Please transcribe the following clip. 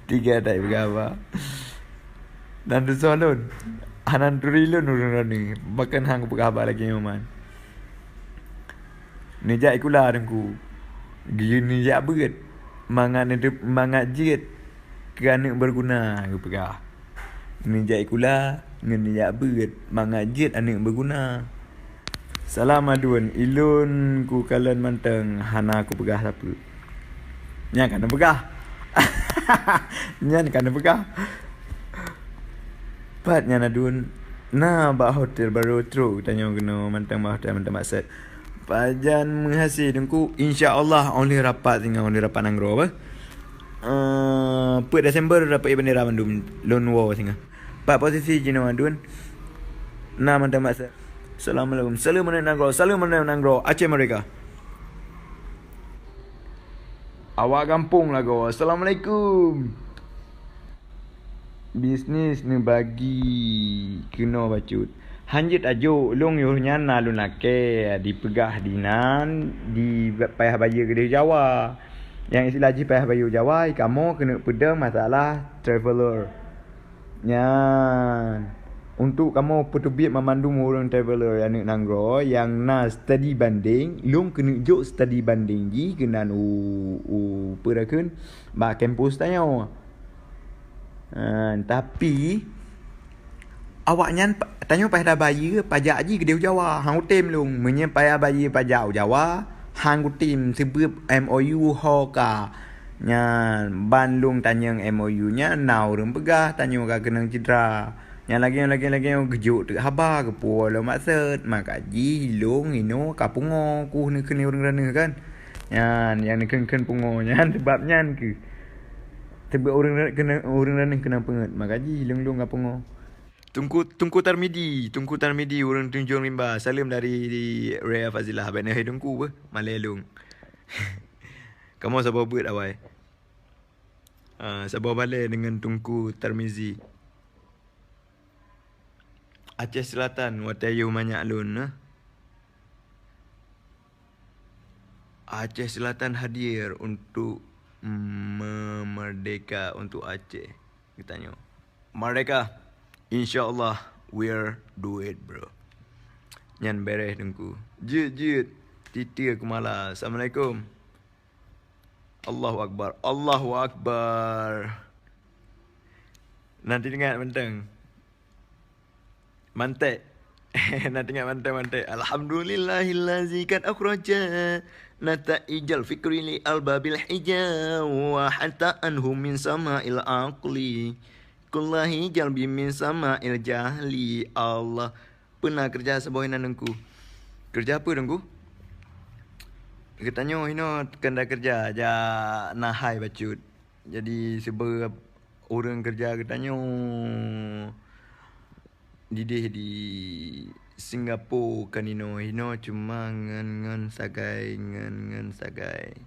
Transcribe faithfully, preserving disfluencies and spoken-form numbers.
Tiga tak peugah haba. Dan tusoh lôn. Hana turi lôn ureuëng droeneuh. Bahkan hang peugah haba lagée nyoe man. Neujak sikula Teungku. Geuyue neujak beuet. Mangat neudeup-, mangat jeuet keu aneuëk beuguna geupeugah. Neujak sikula ngon neujak beuet. Mangat jeuet aneuëk beuguna. Salam aduen, ilôn kukalon mantong hana kupeugah sapeue. Nyan ka neupeugah. Nyan ka neupeugah. Pat nyan aduen, na bak hotel barô trok tanyoe keunoe mantong bak hotel mantong bak set. Pajan meuhase Teungku, insya Allah oleh rapat singoh, oleh rapat nanggroe apa? Uh, peuet Desember dapat bendera mandum lôn woe singoh. Pat posisi jinoe aduen. Na mantong bak set. Assalamualaikum. Salam aneuk nanggroe. Salam aneuk nanggroe. Aceh Merdeka. Awak gampông lagoe. Assalamualaikum. Bisnis neubagi keunoe bacut. Hanjeuet ajok lôn yoh nyan na lôn lakée dipeugah dinan di payah bayeue keudeh Jawa. Nyang istilah jih payah bayeue Jawa, kamoe keuneuk peudong masalah traveller. Nyan, untuk kamoe peuteubiet mamandum ureuëng traveller aneuëk nanggroe nyang na study banding, lôn keuneuk jok study banding jih keunan u, u peue rakheun bak kampus tanyoe. Ha, tapi awaknyan pa-, tanyoe payah bayeue pajak jih keudeh u Jawa, hang utem lôn. Meunyoe payah bayeue pajak u Jawa, hang utem seubeueb M O U ho ka. Nyan ban lôn tanyong M O U nyan na ureuëng peugah tanyoe ka keunong cedera. Nyang lagée-lagée-lagée geujok teuk haba geupuwoe lom maksud, maka jih lôn inoe ka pungo kuh neukheun ureuëng raneuh kan. Nyan nyang neukheun-kheun pungo nyan sebab nyan keuh. Sebab ureuëng keunong, ureuëng raneuh keunong peungeut, maka jih lôn-lôn ka pungo. Tungku, Tungku Tarmidi, Tungku Tarmidi ureuëng Tunjong Rimba. Salam dari Raya Fazilah. Bak neuhai Tungku beuh, malée lôn. Kamoe saboh beuet awai. Ah, saboh balée deungon Tungku Tarmizi. Aceh Selatan, watée yoh manyak lôn, nah. Aceh Selatan hadir untuk memerdeka untuk Aceh. Geutanyoe. Merdeka. Insya Allah, we'll do it, bro. Nyan bereh Teungku. Jeuet, jeuet. Titi Kumala. Assalamualaikum. Allahu Akbar. Allahu Akbar. Nanti ingat mantong. Mantek. Nanti ingat mantong, mantek. Alhamdulillahillazi qad akhraja nata'ijal fikri li albabil hija wa hatta anhum min sama'il aqli. Kullahi jalbi min sama'il jahli. Allah. Peuna keureuja saboh inan Teungku. Keureuja peue Teungku? Geutanyoe hinoe kanda keureuja jak na hai bacut. Jadi, sebab ureuëng keureuja geutanyoe dideh di Singapura kan inoe, inoe cuma ngon, ngon sagai, ngon, ngon sagai.